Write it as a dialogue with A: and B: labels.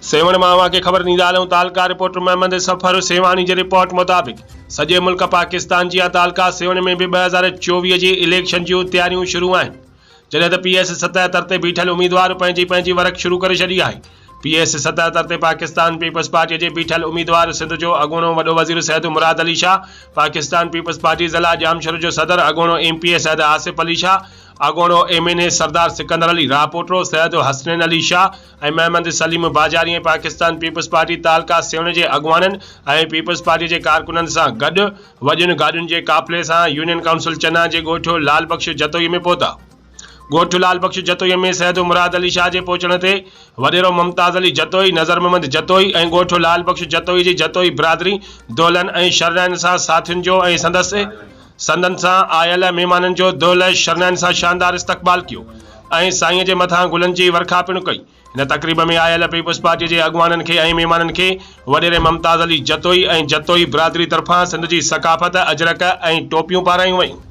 A: سيوهڻ مان اوهان کي خبر ڏيندا هلون تعلقه رپورٽر محمد صفر سيوهاڻي جي رپورٽ مطابق سڄي ملڪ پاڪستان جيان تعلقه سيوهڻ ۾ به 2024 جي اليڪشن جون تياريون شروع آهن جڏهن ته پي ايس 77 تي بيٺل اميدوار پنهنجي پنهنجي ورڪ شروع ڪري ڇڏي آهي پي ايس 77 تي پاڪستان پيپلز پارٽي جي بيٺل اميدوار سنڌ جو اڳوڻو وڏو وزير سيد مراد علي شاهه پاڪستان پيپلز پارٽي ضلع ڄامشورو جو صدر اڳوڻو M P A Syed Asif Ali Shah اڳوڻو M N A Sardar Sikandar Ali Rahpoto Syed Hasnain Ali Shah ۽ Muhammad Saleem Bajari ۽ Pakistan peoples party تعلقه سيوهڻ جي اڳواڻن ۽ پيپلز پارٽي جي ڪارڪنن سان گڏ وڏين گاڏين جي قافلي سان يونين ڪائونسل چنا جي ڳوٺ لال بخش جتوئي ۾ پهتا. ڳوٺ لال بخش جتوئي ۾ سيد مراد علي شاهه جي پهچڻ تي وڏيرو ممتاز علي جتوئي، نظر محمد جتوئي ۽ ڳوٺ لال بخش جتوئي جي جتوئي برادري دهلن ۽ شرنائين سان ساٿين جو ۽ سندس سندن سان آيل مهمانن جو دهل شرنائين سان شاندار استقبال ڪيو ۽ سائينء جي مٿان گلن جي ورکا پڻ ڪئي. هن تقريب ۾ آيل پيپلز پارٽيء جي اڳواڻن کي ۽ مهمانن کي وڏيري ممتاز علي جتوئي ۽ جتوئي برادري طرفان سنڌ جي ثقافت، اجرڪ ۽ ٽوپيون پارايون ويون.